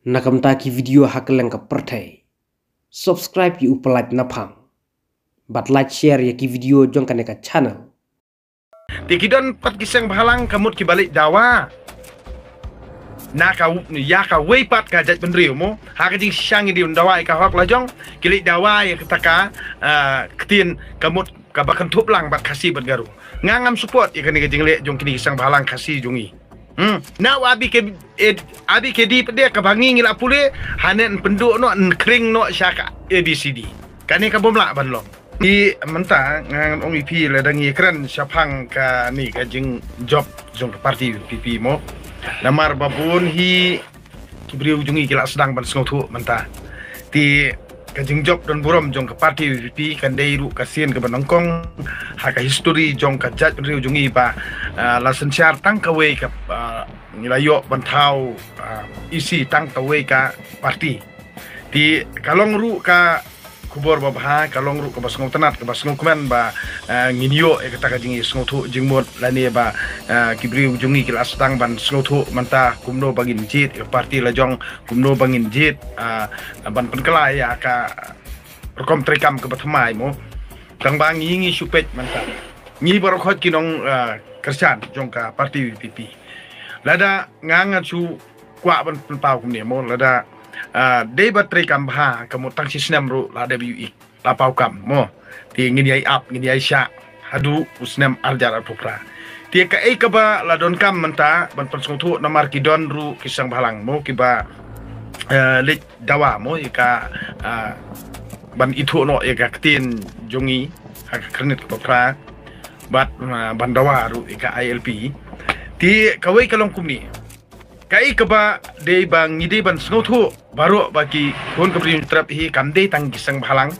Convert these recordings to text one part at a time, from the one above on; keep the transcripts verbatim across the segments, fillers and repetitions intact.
Na ka bynta ki video ha kylleng ka pyrthei, subscribe ïa u Pyllait Naphang bad like share ïa ki video jong kane ka channel. Te ki don pat ki seng bhalang ka mut kiba leit dawa na ka, ïa kawei pat ka jaitbynriew mo. Ha ka jingshisha ngi dei ban dawa ïa ka hok lajong, ki leit dawa ïa kata ka, ah, ktien ka mut kaba kynthup lang bad Khasi bad Garo. Nga ngam support ïa kane ka jingleh jong kine ki seng bhalang Khasi jong ngi. Hmm. Na u A B K, eh, A B K D pat de kaba ngi ngi la pule, hynrei yn pynduh noh, yn khring noh sha ka A B C D. Kane ka bym lah ban long. Te mynta nga ngan ong ïa phi, lada ngi kren shaphang kane ka jingjop jong ka party V P P mo. Namar ba bun hi ki briew jong ngi ki la sdang ban sngewthuh mynta. Te ka jingjop don burom jong ka party V P P kan dei ruh ka sien kaba nyngkong ha ka history jong ka jaitbynriew jong ngi ba, ah, la synshar tang kawei ka, ah, ngi la ïoh ban thaw, ah, E C tang kawei ka party. Te ka long ruh ka khubor babha, ka long ruh kaba sngewtynnat, kaba sngewkmen ba, ah, ngin ïoh ïa kata ka jingïasngewthuh jingmut lane ba, ah, ki briew jong ngi ki la sdang ban sngewthuh mynta kumno ba ngin jied ïa ka party lajong, kumno ba ngin jied, ah, ban pynkylla ïa ka rukom treikam kaba thymmai mo. Tang ba ngi ngi shu peit mynta. Ngi baroh khoit ki nong, ah, kyrshan jong ka party V P P. Lada nga ngan shu kwah ban pynpaw kumne mo, lada, ah, dei ba treikam bha ka mut tang shi snem ruh la dep ïohi, la paw kam mo. Te ngin ïai ap, ngin ïai shah haduh u snem ar hajar arphew phra. Te kaei kaba la donkam mynta ban pynsngewthuh namar ki don ruh ki seng bhalang mo kiba, eh, leit dawa mo ïa ka, ah, ban ithuh noh ïa ka ktien jong ngi ha ka khyrnit kaba phra bad, ah, ban dawa ruh ïa ka I L P. Te kawei ka long kumne. Kaei kaba dei ba ngi dei ban sngewthuh baroh ba ki khun ka Bri Hynñiewtrep hi kam dei tang ki seng bhalang,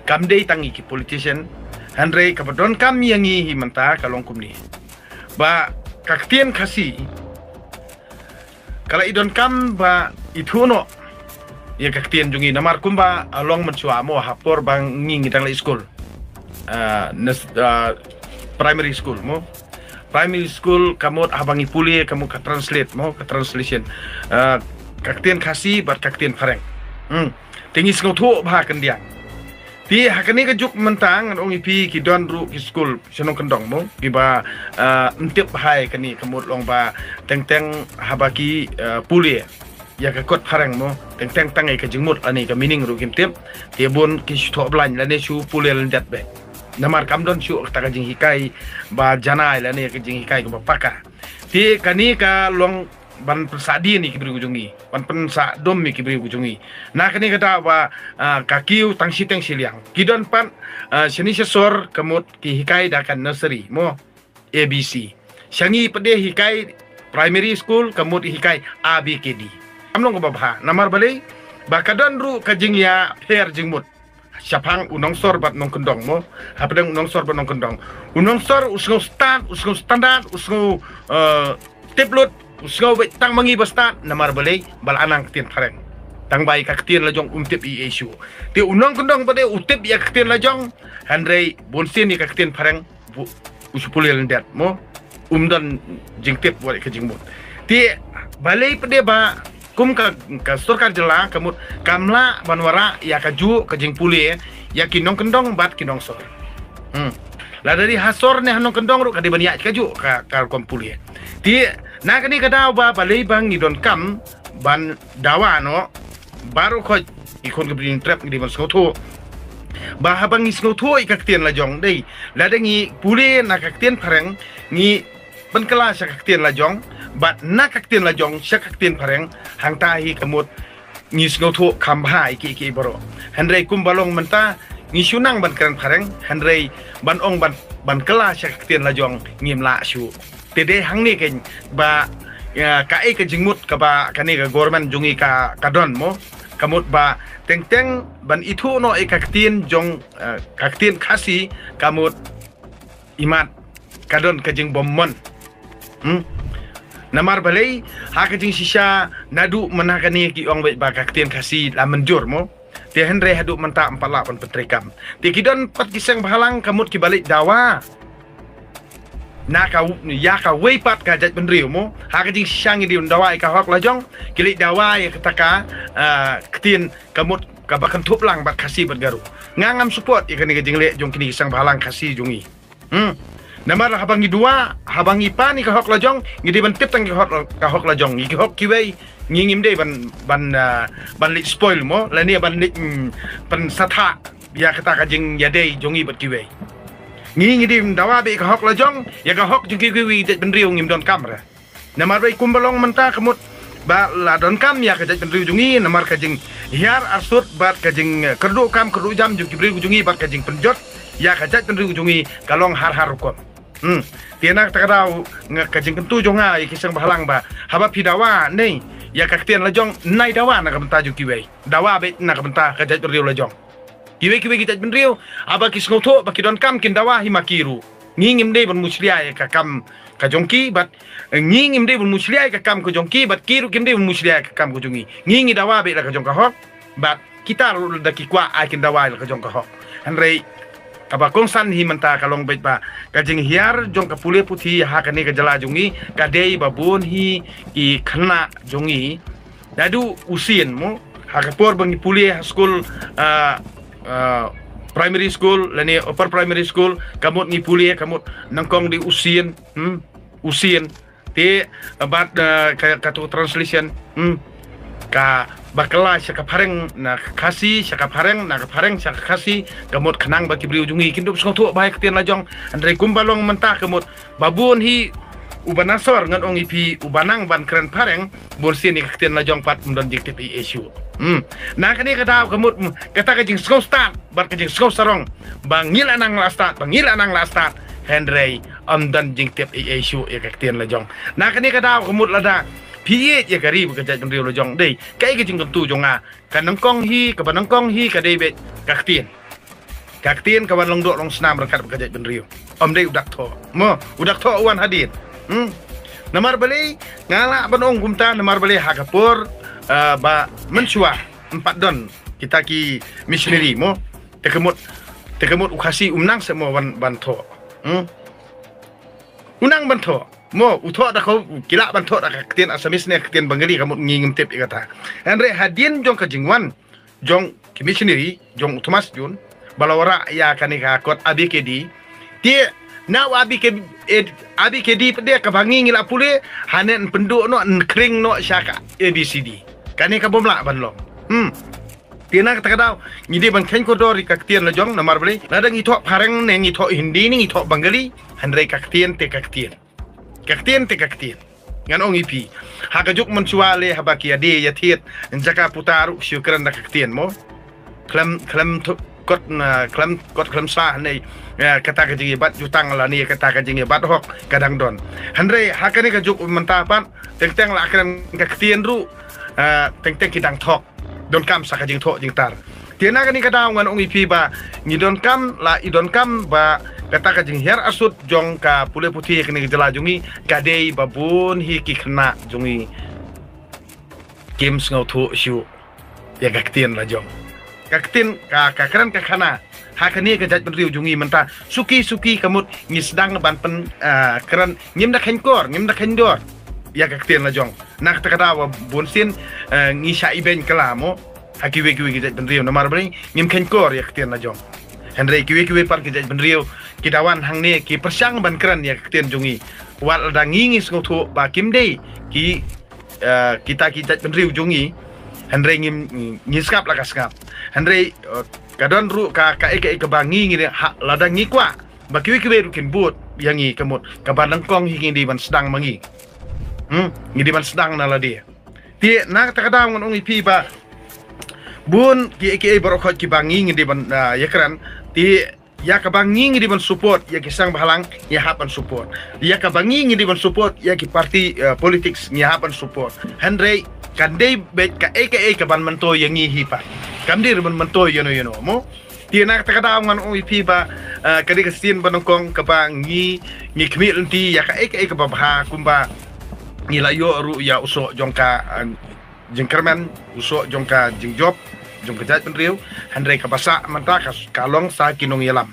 kam dei tang ki politician, hynrei kaba donkam ïa ngi hi mynta ka long kumne. Ba ka ktien Khasi ka la i donkam ba ithuh noh ïa ka ktien jong ngi namar kumba, ah, long mynshuwa mo ha por ba ngi ngi dang leit skul. Ah, nes-, ah, primary school mo. Primary school ka mut haba ngi pule ka mut ka translate mo, ka translation. Ah, ka ktien Khasi bad ka ktien phareng. Hmm. Te ngi sngewthuh bha khyndiat. Te ha kane ka juk mynta ngan ong ïa phi ki don ruh ki skul sha nongkyndong mo kiba, ah, ym tip bha ïa kane ka mut long ba teng teng haba ki, ah, pule ïa ka kot phareng mo, teng teng tang ïa ka jingmut lane ka meaning ruh kim tip. Te bun ki shu thoh blind lane shu pule lyndet beit. Namar kam don shuh kata ka jinghikai ba janai lane ka jinghikai kaba paka. Te kane ka long ban pynsah dien ïa ki briew jong ngi, ban pynsah dum ïa ki briew jong ngi. Na kane ka daw ba, ah, ka kiew tang shiteng shiliang. Ki don pat, ah, shane sha sor ka mut ki hikai da ka nursery mo, A B C. Sha ngi pat de hikai primary school ka mut hikai A B K D. Kam long kaba bha namar balei ba ka don ruh ka jingïapher jingmut shaphang u nongsor bad nongkyndong mo. Hapdeng u nongsor bad nongkyndong, u nongsor u sngew stad, u sngew standard, u sngew, eh, tip lut, u sngew beit tang ma ngi ba stad namar balei ba la nang ktien phareng. Tang ba ïa ka ktien lajong um tip ei ei shuh. Te u nongkyndong pat de u tip ïa ka ktien lajong, hynrei bun sien ïa ka ktien phareng u shu pule lyndet mo, um don jingtip wat ka jingmut. Te balei pat de ba kum ka, ka sorkar jylla ka mut kam lah ban wanrah ïa kajuh ka jingpule ïa ki nongkyndong bad ki nongsor. Hmm. Lada dei ha sor ne ha nongkyndong ruh ka dei ban ïaid kajuh ka, ka rukom pule. Te na kane ka daw ba balei ba ngi donkam ban dawa noh baroh khoit ki khun ka Bri Hynñiewtrep ngi dei ban sngewthuh ba haba ngi sngewthuh ïa ka ktien lajong dei, lada ngi pule na ka ktien phareng ngi pynkylla sha ka ktien lajong bad na ka ktien lajong sha ka ktien phareng, hangta hi ka mut ngi sngewthuh kham bha ïa ki, ïa ki baroh. Hynrei kumba long mynta ngi shu nang ban kren phareng, hynrei ban ong ban, ban kylla sha ka ktien lajong ngim lah shuh. Te dei hangne keiñ ba, ïa, kaei ka jingmut kaba kane ka government jong ngi ka, ka don mo. Ka mut ba teng teng ban ithuh noh ïa ka ktien jong, eh, ka ktien Khasi ka mut imat ka don ka jingbym mon. Hmm? Namar balei ha ka jingshisha naduh mynta kane ki ong beit ba ka ktien Khasi la mynjur mo. Te hynrei haduh mynta ym pat lah ban pyntreikam. Te ki don pat ki seng bhalang ka mut kiba leit dawa. na ka, ïa kawei pat ka jaitbynriew mo, ha ka jingshisha ngi dei ban dawa ïa ka hok lajong, ki leit dawa ïa kata ka, ah, ktien ka mut kaba kynthup lang bad Khasi bad Garo. Nga ngam support ïa kane ka jingleh jong kine ki seng bhalang Khasi jong ngi. Hmm. Namar haba ngi dawa, haba ngi pan ïa ka hok lajong, ngi dei ban tip tang ïa ka hok, ka hok lajong, ïa ki hok kiwei, ngi ngim dei ban, ban, ah, ban leit spoil mo, lane ban leit, mm, pynsathah ïa kata ka jingïadei jong ngi bad kiwei. Ngi, ngi dei ban dawa beit ïa ka hok lajong, ïa ka hok jong kiwei kiwei jaitbynriew ngim donkam re. Namar ba kumba long mynta ka mut ba la donkam ïa ka jaitbynriew jong ngi, namar ka jinghiar arsut bad ka jingkyrduh kam kyrduh jam jong ki briew jong ngi bad ka jingpynjot ïa ka jaitbynriew jong ngi ka long har har rukom. Hmm. Te na kata ka daw nga, ka jingkyntu jong nga ïa ki seng bhalang ba haba phi dawa ne ïa ka ktien lajong, nai dawa na ka bynta jong kiwei, dawa beit na ka bynta ka jaitbynriew lajong. Kiwei kiwei ki jaitbynriew, haba ki sngewthuh ba ki donkam kin dawa hi ma ki ruh. Ngi ngim dei ban mushlia ïa ka kam ka jong ki, bad, eh, ngi ngim dei ban mushlia ïa ka kam ka jong ki, bad ki ruh kim dei ban mushlia ïa ka kam ka jong ngi. Ngi ngi dawa beit la ka jong ka hok, bad kita ruh da ki kwah ai kin dawa ïa la ka jong ka hok. Hynrei kaba kongsan hi mynta ka long beit ba ka jinghiar jong ka pule puthi ha kane ka jylla jong ngi ka dei ba bun hi ki khynnah jong ngi. Naduh u sien mo, ha ka por ba ngi pule ha skul, ah, ah, primary school lane upper primary school, ka mut ngi pule, ka mut nyngkong dei u sien, hmm, u sien. Te, ah, bad, ah, ka, katu translation, hmm, ka bakla sha ka phareng na ka Khasi, sha ka phareng na ka phareng sha ka Khasi, ka mut khnang ba ki briew jong ngi kin dup sngewthuh bha ïa ka ktien lajong. Hynrei kumba long mynta ka mut ba bun hi uba na sor, ngan ong ïa phi, uba nang ban kren phareng, bun sien ïa ka ktien lajong pat ym don jingtip ei ei shuh. Hmm. Na kane ka daw ka mut, hmm, kata ka jingsngew stad bad ka jingsngew sarong ba ngi la nang la stad, ba ngi la nang la stad, hynrei ym don jingtip ei ei shuh ïa ka ktien lajong. Na kane ka daw ka mut lada phi ïeit ïa ka ri bad ka jaitbynriew lajong, dei kaei ka jingkyntu jong nga, ka nyngkong hi, kaba nyngkong hi ka dei beit ka ktien. Ka ktien ka wan long doh long snam ryngkat bad ka jaitbynriew. Ym dei u dak thoh. Mo, u dak thoh u wan hadien. Hmm. Namar balei nga lah ban ong kumta, namar balei ha ka por, ah, ba mynshuwa ym pat don kita ki missionary mo. Te ka mut, te ka mut u Khasi um nang seh mo ban, ban thoh. Hmm. U nang ban thoh. Mo, u thoh da ka, ki lah ban thoh da ka ktien Assamese ne ka ktien Bengali, ka mut ngi ngim tip ïa kata. Hynrei hadien jong ka jingwan jong ki missionary, jong u Thomas Jones, ba la wanrah ïa kane ka kot A B K D. Te na u A B K, eh, A B K D pat de kaba ngi ngi la pule, hynrei yn pynduh noh, yn khring noh sha ka A B C D. Kane ka bym lah ban long. Hmm. Te na kata ka daw ngi dei ban kheiñ kordor ïa ka ktien lajong, namar balei? Lada ngi thoh phareng ne ngi thoh Hindi ne ngi thoh Bengali, hynrei ka ktien te ka ktien. Ka ktien te ka ktien. Ngan ong ïa phi, ha ka juk mynshuwa lei haba ki ïadei ïathied jaka puta ruh ki shu kren da ka ktien mo. Khlem, khlem thu-, kot, na, khlem kot khlem sah ne, eh, kata ka jingïabat jutang lane kata ka jingïabat hok ka dang don. Hynrei ha kane ka juk mynta pat, teng teng la kren ka ktien ruh, eh, teng teng ki dang thok. Donkam sa ka jingthoh jingtar. Te na kane ka daw ngan ong ïa phi ba ngi donkam, la i donkam ba kata ka jinghiar arsut jong ka pule puthi kane ka jylla jong ngi ka dei ba bun hi ki khynnah jong ngi kim sngewthuh shuh ïa ka ktien lajong. Ka ktien ka, ka kren ka khana ha kane ka jaitbynriew jong ngi mynta, suki suki ka mut ngi sdang ban pyn, ah, kren, ngim da kheiñ kor, ngim da kheiñ dor ïa ka ktien lajong. Na kata ka daw ba bun sien, eh, ngi shah ibeiñ kylla mo ha kiwei kiwei ki jaitbynriew, namar balei? Ngim kheiñ kor ïa ka ktien lajong. Hynrei kiwei kiwei pat ki jaitbynriew ki da wan hangne ki pyrshang ban kren ïa ka ktien jong ngi. Wat lada ngi ngi sngewthuh ba kim dei ki, eh, kita ki jaitbynriew jong ngi, hynrei ngim, ngi sngap la ka sngap. Hynrei, eh, ka don ruh ka, kaei kaei kaba ngi ngi, ha, lada ngi kwah ba kiwei kiwei ruh kin bud ïa ngi, ka mut kaba nyngkong hi ngi dei ban sdang ma ngi. Hmm, ngi dei ban sdang na lade. Te na kata ka daw ngan ong ïa phi ba bun kiei kiei baroh khoit kiba ngi ngi dei ban, ah, ïakren. Te ïa kaba ngi ngi dei ban support ïa ki seng bhalang, ngi hap ban support. Ïa kaba ngi ngi dei ban support ïa ki party, ah, politics, ngi hap ban support. Hynrei kan dei beit kaei kaei kaban myntoi ïa ngi hi pat. Kam dei ban myntoi ïano ïano mo. Te na kata ka daw ngan ong ïa phi ba, eh, ka dei ka sien ba nyngkong kaba ngi, ngi khmih lynti ïa kaei kaei kaba bha, kumba ngi la ïoh ruh ïa u soh jong ka, eh, jingkyrmen, u soh jong ka jingjop jong ka jaitbynriew. Hynrei kaba sah mynta ka, ka long sa ki nongïalam.